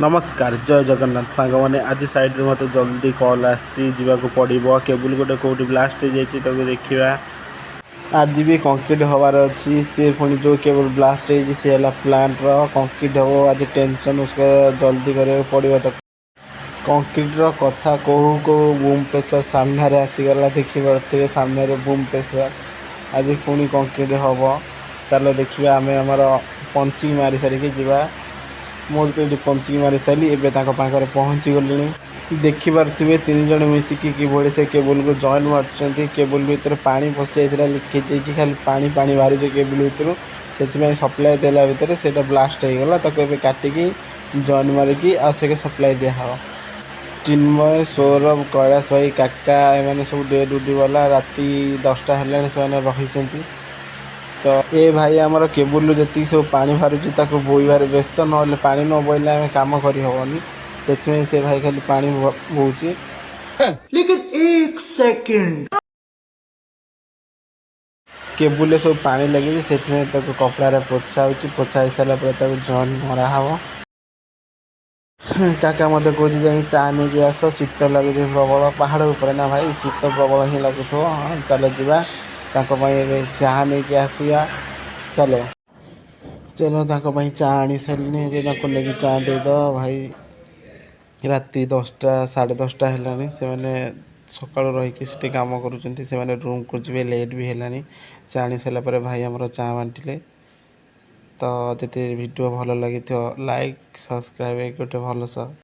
ନମସ୍କାର, ଜୟ ଜଗନ୍ନାଥ ସାଙ୍ଗମାନେ। ଆଜି ସାଇଡ଼୍ରୁ ମୋତେ ଜଲ୍ଦି କଲ୍ ଆସିଛି, ଯିବାକୁ ପଡ଼ିବ। କେବୁଲ୍ ଗୋଟେ କେଉଁଠି ବ୍ଲାଷ୍ଟ ହେଇଯାଇଛି, ତାକୁ ଦେଖିବା। ଆଜି ବି କଂକ୍ରିଟ୍ ହେବାର ଅଛି। ସେ ପୁଣି ଯେଉଁ କେବୁଲ୍ ବ୍ଲାଷ୍ଟ ହେଇଛି, ସେ ହେଲା ପ୍ଲାଣ୍ଟର। କଂକ୍ରିଟ୍ ହେବ ଆଜି, ଟେନସନ୍, ଜଲ୍ଦି କରିବାକୁ ପଡ଼ିବ ତାକୁ। କଂକ୍ରିଟ୍ର କଥା କହୁ କହୁ ବୁମ୍ ପ୍ରେସର୍ ସାମ୍ନାରେ ଆସିଗଲା। ଦେଖିପାରୁଥିବେ ସାମ୍ନାରେ ବୁମ୍ ପ୍ରେସର୍। ଆଜି ପୁଣି କଂକ୍ରିଟ୍ ହେବ। ଚାଲ ଦେଖିବା, ଆମେ ଆମର ପଞ୍ଚିଂ ମାରି ସାରିକି ଯିବା। ମୋର ତ ଏଠି ପଞ୍ଚିଂ ମାରି ସାରିଲି, ଏବେ ତାଙ୍କ ପାଖରେ ପହଞ୍ଚି ଗଲିଣି। ଦେଖିପାରୁଥିବେ ତିନି ଜଣ ମିଶିକି କିଭଳି ସେ କେବୁଲକୁ ଜଏଣ୍ଟ ମାରୁଛନ୍ତି। କେବୁଲ ଭିତରେ ପାଣି ପଶିଯାଇଥିଲା, ଲିକେଜ୍ ହେଇକି ଖାଲି ପାଣି ପାଣି ବାହାରୁଛି କେବୁଲ ଭିତରୁ। ସେଥିପାଇଁ ସପ୍ଲାଏ ଦେଲା ଭିତରେ ସେଇଟା ବ୍ଲାଷ୍ଟ ହେଇଗଲା। ତାକୁ ଏବେ କାଟିକି ଜଏଣ୍ଟ ମାରିକି ଆଉ ସେ ସପ୍ଲାଏ ଦିଆହେବ। ଚିନ୍ମୟ, ସୌରଭ, କୈଳାସ ଭାଇ, କାକା, ଏମାନେ ସବୁ ଡେ ଡ୍ୟୁଟି ବାଲା। ରାତି 10ଟା ହେଲାଣି, ସେମାନେ ରହିଛନ୍ତି। ତ ଏ ଭାଇ ଆମର କେବୁଲରୁ ଯେତିକି ସବୁ ପାଣି ବାହାରୁଛି, ତାକୁ ବୋହିବାରେ ବ୍ୟସ୍ତ। ନହେଲେ ପାଣି ନ ବୋହିଲେ ଆମେ କାମ କରିହେବନି। ସେଥିପାଇଁ ସେ ଭାଇ ଖାଲି ପାଣି ବୋହୁଛି। लेकिन एक सेकंड। କେବୁଲରେ ସବୁ ପାଣି ଲାଗିଛି, ସେଥିପାଇଁ ତାକୁ କପଡ଼ାରେ ପୋଛା ହେଉଛି। ପୋଛା ହେଇସାରିଲା ପରେ ତାକୁ ଜଏଣ୍ଟ ମରା ହେବ। କାକା ମୋତେ କହୁଛି, ଯାଇକି ଚା ନେଇକି ଆସ, ଶୀତ ଲାଗୁଛି ପ୍ରବଳ। ପାହାଡ଼ ଉପରେ ନା ଭାଇ, ଶୀତ ପ୍ରବଳ ହିଁ ଲାଗୁଥିବ। ହଁ, ଚାଲ ଯିବା, ତାଙ୍କ ପାଇଁ ଏବେ ଚା ନେଇକି ଆସିବା। ଚାଲ ଚାଲ, ତାଙ୍କ ପାଇଁ ଚା ଆଣି ସାରିଲିଣି। ଏବେ ତାଙ୍କୁ ନେଇକି ଚା ଦେଇଦେବା ଭାଇ। ରାତି 10ଟା, 10:30 ହେଲାଣି। ସେମାନେ ସକାଳୁ ରହିକି ସେଠି କାମ କରୁଛନ୍ତି। ସେମାନେ ରୁମ୍କୁ ଯିବେ, ଲେଟ୍ ବି ହେଲାଣି। ଚା ଆଣି ସାରିଲା ପରେ ଭାଇ ଆମର ଚା ବାଣ୍ଟିଲେ। ତ ଯଦି ଭିଡ଼ିଓ ଭଲ ଲାଗିଥିବ, ଲାଇକ୍, ସବସ୍କ୍ରାଇବ୍, ଗୋଟେ ଭଲ